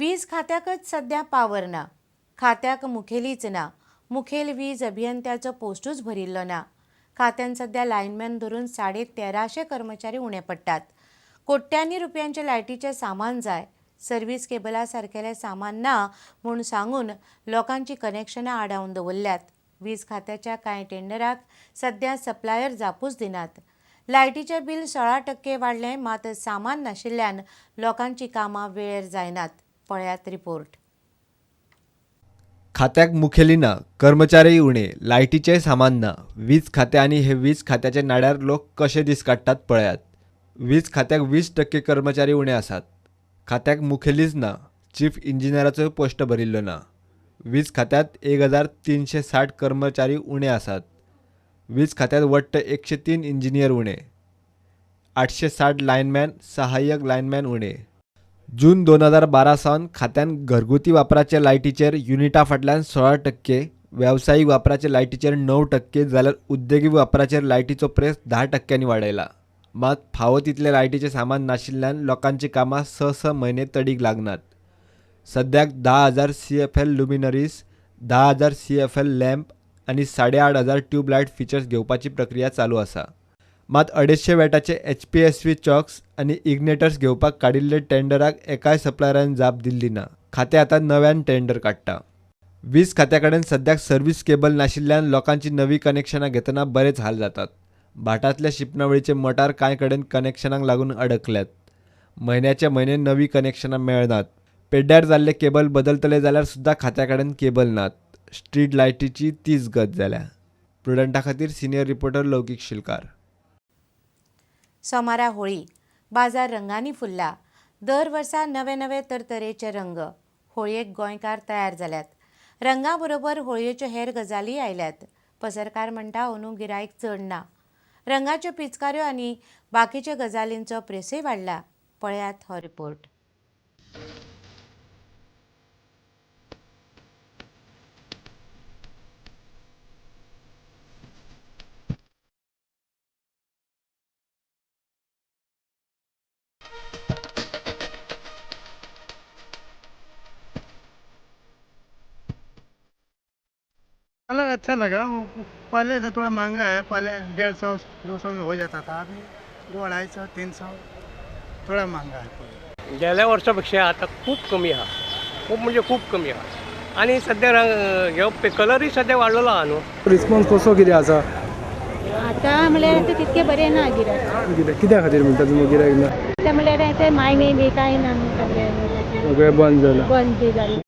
वीज खात्याकच सध्या पावर ना, खात्याक मुखेलीच ना, मुखेल वीज अभियंत्याचो पोस्टूच भरिल्लो ना. खात्यान सध्या लायनमॅन धरून 1350 कर्मचारी उणे पडटात. कोट्यांनी रुपयांचे लायटीचें सामान जाय, सर्वीस केबला सारकेलें सामान ना म्हूण सांगून लोकांची कनेक्शनां आडावन दवरल्यात. वीज खात्याच्या कांय टेंडराक सध्या सप्लायर जापूच दिनात. लायटीचें बील 16% वाडलें, मात सामान नाशिल्ल्यान लोकांची कामां वेळेर जायनात. पळयात रिपोर्ट. खात्याक मुखेली ना, कर्मचारी उणे, लायटीचें सामान ना. वीज खातें आनी हे वीज खात्याच्या नाड्यार लोक कशे दीस काडटात पळयात. वीज खात्याक 20% कर्मचारी उणे आसात. खात्याक मुखेलीच ना, चीफ इंजिनियराचोय पोस्ट भरिल्लो ना. वीज खात्यांत 1360 कर्मचारी उणे आसात. वीज खात्यांत वट्ट 103 इंजिनियर उणे, 860 लायनमॅन, सहाय्यक लायनमॅन उणे. जून 2012 सावन खात्यान घरगुती वापराचे लायटीचेर युनिटा फाटल्यान 16%, वेवसायीक वापराचे लायटीचेर 9% जाल्यार उद्देगीक वापराचेर लायटीचो प्रेस 10% वाडयला. मात फावो तितलें लायटीचें सामान नाशिल्ल्यान लोकांची कामां 6-6 म्हयने तडीक लागनात. सद्याक 10,000 CFL luminaires, 10,000 CFL lamp आनी 8,500 ट्यूबलायट फिचर्स घेवपाची प्रक्रिया चालू आसा. मात 250 वॅटाचे HPSV chokes आनी इग्नेटर्स घेवपाक काडिल्ले टेंडराक एकाय सप्लायरान जाप दिल्ली ना. खातें आतां नव्यान टेंडर काडटा. वीज खात्या कडेन सद्याक सर्वीस केबल नाशिल्ल्यान लोकांची नवी कनेक्शनां घेतना बरेच हाल जातात. भाटांतल्या शिंपणावळीचे मोटार कांय कडेन कनेक्शनाक लागून अडकल्यात. म्हयन्याचे म्हयने नवी कनेक्शनां मेळनात. पेड्ड्यार जाल्ले केबल बदलतले जाल्यार सुद्दां खात्या कडेन केबल नात. स्ट्रीट लायटीची तीच गत जाल्या. प्रुडंटा खातीर सिनियर रिपोर्टर लौकीक शिलकार. सोमारा होळी, बाजार रंगांनी फुल्ला. दर वर्सा नवे नवे तरतरेचे रंग. होळयेक गोंयकार तयार जाल्यात. रंगा बरोबर होळयेच्यो हेर गजाली आयल्यात. पसरकार म्हणटा अंदू गिरायक चड ना. रंगाच्यो पिचकाऱ्यो आनी बाकीच्या गजालींचो प्रेसूय वाडला. पळयात हो रिपोर्ट. कलर अच्छा लगा, वो पहले से थोड़ा महंगा है. पहले 150 200 में हो जाता था, अभी 200-250 300 थोड़ा महंगा है. गेल्या वर्सापेक्षा आता खूप कमी आहा, खूप म्हणजे खूप कमी आहा. आनी सद्या रंग कलरूय सद्या वाडलेलो आहा न्हू. रिस्पॉन्स कसो कितें आसा आतां? म्हणल्यार आतां तितकें बरें ना गिरायक. कित्या खातीर म्हणटा तुमी गिरायक ना? ते म्हणल्यार ते मायणी बी कांय ना न्हू, सगळें सगळें बंद जालां, बंद बी जालें.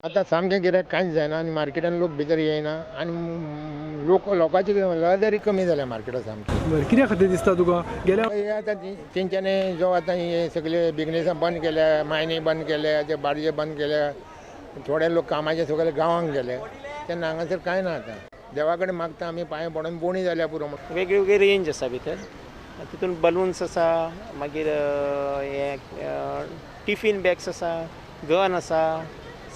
आतां सामकें गिरायक कांयच जायना आनी मार्केटान लोक भितर येयना आनी लोक लोकांची येरादारी कमी जाल्या मार्केटान सामकी. बरें, कित्या खातीर दिसता तुका गेल्या हे आतां तेंच्यांनी जो आतां हे सगळे बिजनेसां बंद केल्या, मायनी बंद केल्या, ते बारजे बंद केल्या, थोडे लोक कामाचे सगळे गांवांक गेले, तेन्ना हांगासर कांय ना. आतां देवा कडेन मागता आमी पांय पडून बोणी जाल्या पुरो म्हणून. वेगळी वेगळी रेंज आसा भितर, तितून बलून्स आसा, मागीर हे टिफीन बॅग्स आसा, गन आसा,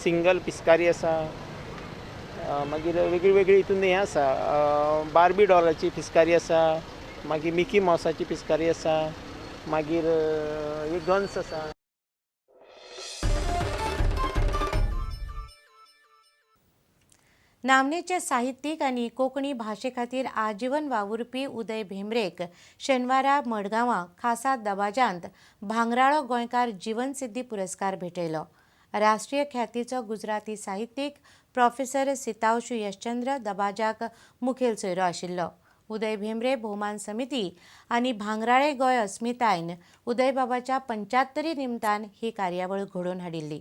सिंगल पिचकारी आसा, मागीर वेगळी वेगळी हितून हें आसा, बार्बी डॉलाची पिचकारी आसा, मागीर मिकी मावसाची पिचकारी आसा, मागीर हे गन्स आसा. नामनेचे साहित्यीक आनी कोंकणी भाशे खातीर आजीवन वावुरपी उदय भेंब्रेक शेनवारा मडगांवां खासा दबाज्यांत भांगराळो गोंयकार जीवनसिद्धी पुरस्कार भेटयलो. राष्ट्रीय ख्यातीचो गुजराती साहित्यीक प्रोफेसर सितांशु यशचंद्र दबाज्याक मुखेल सोयरो आशिल्लो. उदय भेंब्रे भोवमान समिती आनी भांगराळे गोंय अस्मितायन उदयबाबाच्या 75 निमतान ही कार्यावळ घडोवन हाडिल्ली.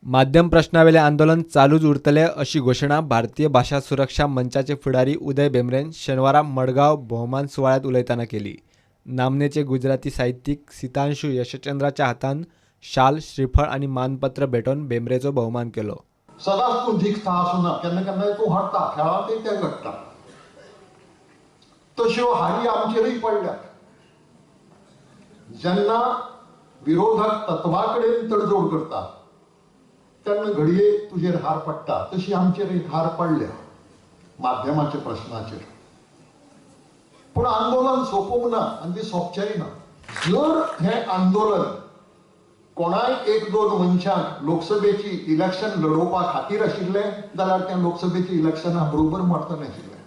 माध्यम प्रश्नावेले आंदोलन चालूच उरतले अशी घोशणा भारतीय भाशा सुरक्षा मंचाचे फुडारी उदय भेंब्रेन शेनवारा मडगांव भोवमान सुवाळ्यांत उलयतना केली. नामनेचे गुजराती साहित्यीक सितांशु यशचंद्राच्या हातान शाल, श्रीफळ आनी मानपत्र भेटोवन भेंब्रेचो भोवमान केलो. सदांच तूं जिखता असो ना, केन्ना केन्नाय तूं हारता, खेळांतय तें घडटा. तश्यो हारी आमचेरूय पडल्यात. जेन्ना विरोधक तत्वा कडेन तडजोड करता तेन्ना घडये तुजेर हार पडटा, तशी आमचेर एक हार पडल्या माध्यमाच्या प्रश्नाचेर. पूण आंदोलन सोंपूंक ना आनी तें सोंपचेंय ना. जर हें आंदोलन कोणाय एक दोन मनशांक लोकसभेची इलेक्शन लडोवपा खातीर आशिल्लें जाल्यार तें लोकसभेची इलेक्शना बरोबर मरतलें आशिल्लें.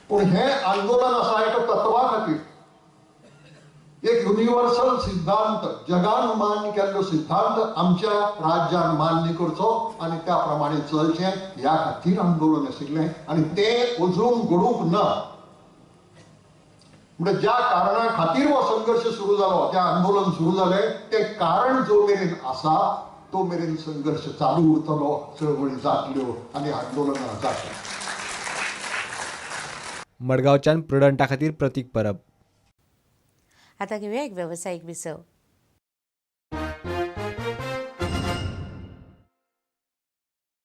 पूण हें आंदोलन आसा एका तत्वा खातीर, एक युनिवर्सल सिद्धांत, जगान मान्य केल्लो सिद्धांत आमच्या राज्यान मान्य करचो आनी त्या प्रमाणे चलचें ह्या खातीर आंदोलन आशिल्लें आनी तें अजून घडूंक ना. म्हणजे ज्या कारणा खातीर हो संघर्ष सुरू जालो, जें आंदोलन सुरू जालें तें कारण जो मेरेन आसा तो मेरेन संघर्ष चालू उरतलो, चळवळी जातल्यो आनी आंदोलनां जातलीं. मडगांवच्यान प्रुडंटा खातीर प्रतीक परब. आतां घेवया एक वेवसायीक विसव.